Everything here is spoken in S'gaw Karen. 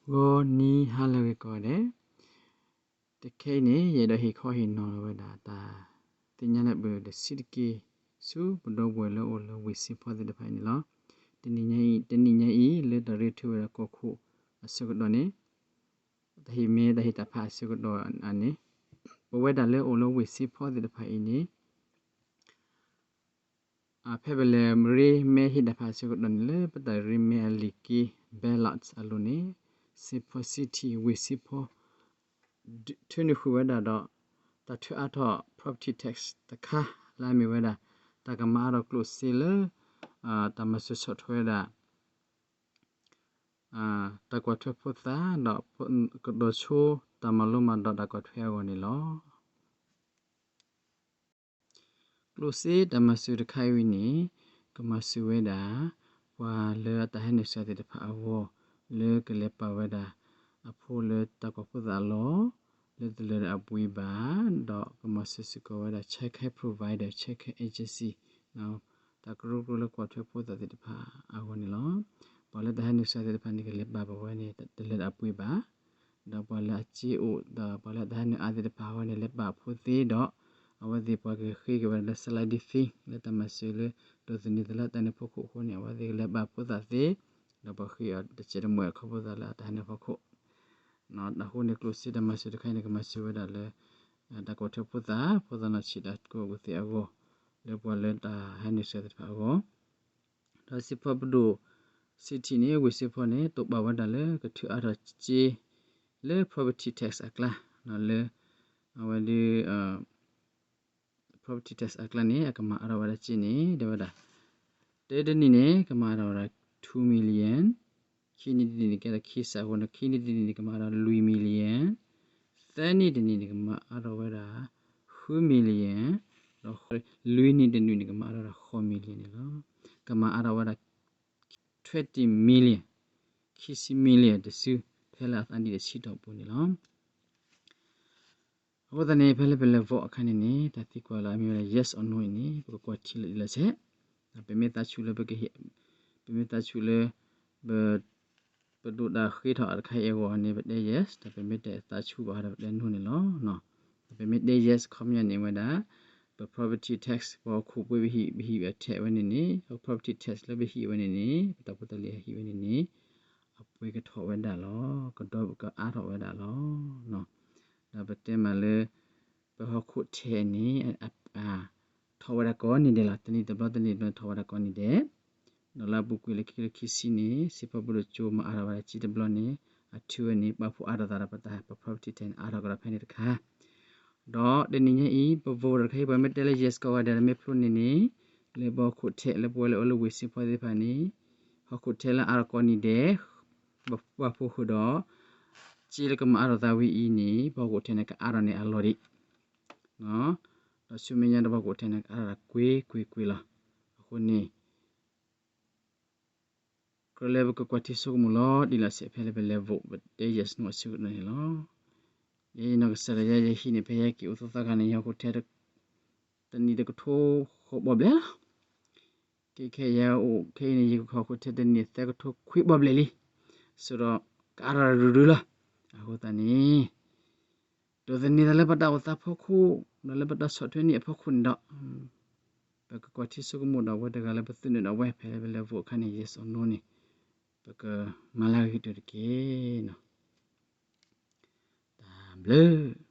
ဂီၤနံၤဟါလၢအဂ့ၤကိးဂၤဒဲး, တခဲအံၤန့ၣ် ယအဲၣ်ဒိးဟ့ၣ်ခီဟ့ၣ်နီၤလီၤဝဲဒၣ်တၢ်သ့ၣ်ညါလၢပကဆံးတက့ၢ် ဆူပဒီပုၢ်ဝဲၢ်လၢအအိၣ်လၢဝ့ၢ်စ့ဖီသ့ၣ်တဖၣ်အံၤန့ၣ်လီၤ. တနံၤညါအံၤ တနံၤညါအံၤ လၢတၢ်ရ့ထုးဝဲဒၣ်ကီၢ်ခိၣ်အဆၢကတီၢ်န့ၣ်, တၢ်ဟ့ၣ်မ့ၢ်တၢ်ဟ့ၣ်တၢ်ဖးအဆၢကတီၢ်န့ၣ်, ပဝဲဒၣ်လၢအအိၣ်လၢဝ့ၢ်စ့ဖီသ့ၣ်တဖၣ်အံၤန့ၣ် ဖဲပလဲၤရ့မဲဟ့ၣ်တၢ်ဖးအဆၢကတီၢ်န့ၣ် လၢပတၢ်ရ့မဲအလံာ်က့ ballots အလိၤန့ၣ်, စ့ဖီ city ဝ့ၢ်စ့ဖီ ထုးန့ၢ်ဃုာ်ဝဲဒၣ်ဒီး တၢ်ထုးအါထီၣ် property tax တခါ လၢအမ့ၢ်ဝဲဒၣ် တၢ်ကမၤအါထီၣ်ကျိၣ်စ့လၢ တၢ်မၤစၢၤဆီၣ်ထွဲဝဲဒၣ် တၢ်ကွၢ်ထွဲဖိသၣ်ဒီး ကဒိးဆိတၢ်မၤလိမၤဒိးတၢ်ကွၢ်ထွဲအဂီၢ်န့ၣ်လီၤ. ကျိၣ်စ့တၢ်မၤစၢၤတခါအံၤဝံၤန့ၣ် ကမၤစၢၤဝဲဒၣ် ပှၤလၢအတၢ်ဟဲနုာ်စှၤသ့ၣ်တဖၣ်အဂီၢ် လၢကလဲၤပာ်ဝဲဒၣ် အဖိလၢတၢ်ကွၢ်ဖိသၣ်အလီၢ် လၢတလၢာ်ဒီးအပှ့ၤဘၣ်, ဒီးကမၤစၢၤစ့ၢ်ကီးဝဲဒၣ် child care provider, child care agency တၢ်ကရၢကရိလၢကွၢ်ထွဲဖိသၣ်သ့ၣ်တဖၣ်အဂီၢ်န့ၣ်လီၤ. ပှၤလၢတၢ်ဟဲနုာ်စှၤသ့ၣ်တဖၣ်န့ၣ် ကလဲၤပာ်ဘၣ်ဝဲန့ၣ် တလၢာ်ဒီးအပှ့ၤဘၣ်, ဒီးပှၤလၢအစ့အိၣ် ဒီးပှၤလၢအတၢ်ဟဲနုာ်အါသ့ၣ်တဖၣ်အဂီၢ်န့ၣ် လဲၤပာ်အဖိသ့ဒီး အဝဲသ့ၣ်ပှၤကဃ့က့ၤဝဲဒၣ်လၢ sliding fee လၢတၢ်မၤစၢၤလၢ ဒိးသန့ၤသးလၢတၢ်ဟဲနုာ်ဖီခိၣ်အဃိန့ၣ် အဝဲသ့ၣ်ကလဲၤပာ်ဖိသၣ်သ့, ဒီးပှၤဃ့အီၤတစဲးတမှဲာ်အခီဖိသၣ်လၢအတၢ်ဟဲနုာ်ဖီခိၣ် အဃိန့ၣ် ကျိၣ်စ့တၢ်မၤစၢၤတခါအံၤန့ၣ် ကမၤစၢၤဝဲဒၣ်လၢ တၢ်ကွၢ်ထွဲဖိသၣ်, ဖိသၣ်နီၢ်ဆံးတၢ်ကူၣ်ဘၣ်ကူၣ်သ့အဂီၢ်, လၢပှၤလၢတၢ်ဟဲနုာ်စှၤသ့ၣ်တဖၣ်အဂီၢ်, ဒီးစ့ဖီပဒိၣ် city န့ၣ် ဝ့ၢ်စ့ဖီန့ၣ် တိာ်ပာ်ဝဲဒၣ်လၢကထုးအါထီၣ်စ့ လၢ property tax အကျါ, လၢ အဝဲဒၣ် property tax အကျါန့ၣ် အကမၤအါထီၣ်ဝဲဒၣ်စ့န့ၣ် တဲဝဲဒၣ် တၢတနံၣ်န့ၣ် ကမၤအါထီၣ်ဝဲဒၣ် two million, ခံနံၣ်တနံၣ်န့ၣ် ကဲဒၣ်ခံစးအဃိန့ၣ် ခံနံၣ်တနံၣ်န့ၣ် ကမၤအါထီၣ်လွံၢ် million, သၢနံၣ်တနံၣ်န့ၣ် ကမၤအါထီၣ်ဝဲဒၣ် ဃု million, ဒီးလွံၢ်နံၣ်တနံၣ်န့ၣ် ကမၤအါထီၣ်ဝဲဒၣ် ဃိး million န့ၣ်လီၤ. ကမၤအါထီၣ်ဝဲဒၣ် twenty million, ခံဆံ million တစု ဖဲလၢအသးနံၣ်တဆံတီၢ်ပူၤန့ၣ်လီၤ. အဃိသတးန့ၣ် ဖဲလၢပလဲၤ vote အခါန့ၣ်န့ၣ် တၢ်သံကွၢ်လၢအမ့ၢ်ဝဲဒၣ် yes or no အံၤန့ၣ် ပကကွၢ်ထံလီၤဒ်လီၤဆဲး, ပမ့ၢ်သးဆူၣ်လၢပကဟ့ၣ်, ပမ့ၢ်သးဆူၣ်လၢ ပ ပဒိးတၢ်ဃ့ထီၣ်အတခါအံၤအဂီၢ်န့ၣ် ပတဲ yes, ဒီးပမ့ၢ်တဲသးဆူၣ်ဘၣ်ဒီးပတဲ no န့ၣ်လီၤ. ပမ့ၢ်တဲ yes ခီပညီန့ၣ်ဝဲဒၣ် ပ property tax ပဟီၣ်ခိၣ်ပှ့ၤပဟံၣ် ပဟံၣ်အထဲးဝဲန့ၣ်န့ၣ် ပ property tax လၢပဟံၣ်ဝဲန့ၣ်န့ၣ် ပတၢ်ဖိတၢ်လံၤအဟံၣ်ဝဲန့ၣ်န့ၣ် အပှ့ၤကထီၣ်ဝဲဒၣ်လီၤ, ကဒီးကအါထီၣ်ဝဲဒၣ်လီၤ. ဒီးပတဲမးလၢ ပဟီၣ်ခိၣ်ထဲးန့ၣ် ထီၣ်ဝဲဒၣ်ကိးနံၤဒဲးလီၤ. တနံၣ်တဘျီတနံၣ်တဘျီထီၣ်ဝဲဒၣ်ကိးနံၤဒဲး, ဒီးလၢအပူၤကွံာ်လၢခံကထိခံဆံန့ၣ် စ့ဖီပဒိၣ်ကၠိမၤအါထီၣ်ဝဲဒၣ်စ့တဘျီန့ၣ် အထုးဝဲန့ၣ် ပာ်ဖှိၣ်အါထီၣ်သးဒီးပတၢ် ပ property tax န့ၣ် အါထီၣ်ကဒီးဖဲန့ၣ်တခါ ဒီးတနံၤညါအံၤ ပ vote တခါအံၤ ပှၤမ့ၢ်တဲလၢ yes ကိးဂၤဒဲး မ့ၢ်ဖျိန့ၣ်န့ၣ် လၢပဟီၣ်ခိၣ်ထဲးလၢပဝဲလၢအအိၣ်လၢဝ့ၢ်စ့ဖီသ့ၣ်တဖၣ်န့ၣ် ဟီၣ်ခိၣ်ထဲးလၢအါထီၣ်ကိးနံၤဒဲး ပာ်ဖှိၣ်ဃုာ်ဒီး စ့လၢကမၤအါထီၣ်သးဝဲအံၤန့ၣ် ပဟီၣ်ခိၣ်ထဲးန့ၣ် ကအါထီၣ်န့ၣ်အလီၢ်ဒံး ဒီးဆူမဲာ်ညါဒီးပဟီၣ်ခိၣ်ထဲးန့ၣ် ကအါထီၣ်ကွ့ၢ်ကွ့ၢ်ကွ့ၢ်လီၤ. အဃိန့ၣ် ကြၢးလၢပကကွၢ်ထံဆိကမိၣ်လီၤ ဒ်လီၤစဲးဖဲလၢပလဲၤ vote ပတဲ yes no အဆၢကတီၢ်န့ၣ်လီၤ. ယဲယနီၢ်ကစၢ်ဒီးယဲယဟံၣ်န့ၣ် ဖဲယဟဲက့ၤအိၣ်သီသီခါန့ၣ် ယဟီၣ်ခိၣ်ထဲး တနံၣ်တကထိဃိးဘီဘျဲၣ်လီၤ. ကဲခဲအံၤယအိၣ်ခဲအံၤန့ၣ် ယဟီၣ်ခိၣ်ထဲးတနံၣ်သၢကထိခွံဘီဘျဲၣ်လံ. ဆိဒီးကအါထီၣ်ရူၤရူၤလီၤ. အဃိသတးန့ၣ် ဒိးသန့ၤသးလၢပတၢ်အိၣ်သးဖီခိၣ် ဒီးလၢပတၢ်ဆီၣ်ထွဲန့ၢ်အဖီခိၣ်န့ၣ်ဒီး ပကကွၢ်ထံဆိကမိၣ်ဒီးအဝဲတဂၤလၢပသ့ၣ်နီၣ်ဒီးအဝဲ ဖဲလၢပလဲၤ vote အခါန့ၣ် yes or no န့ၣ် ပကမၤလၢဂ့ၤကတၢၢ်တက့ၢ်. တၢ်ဘျုး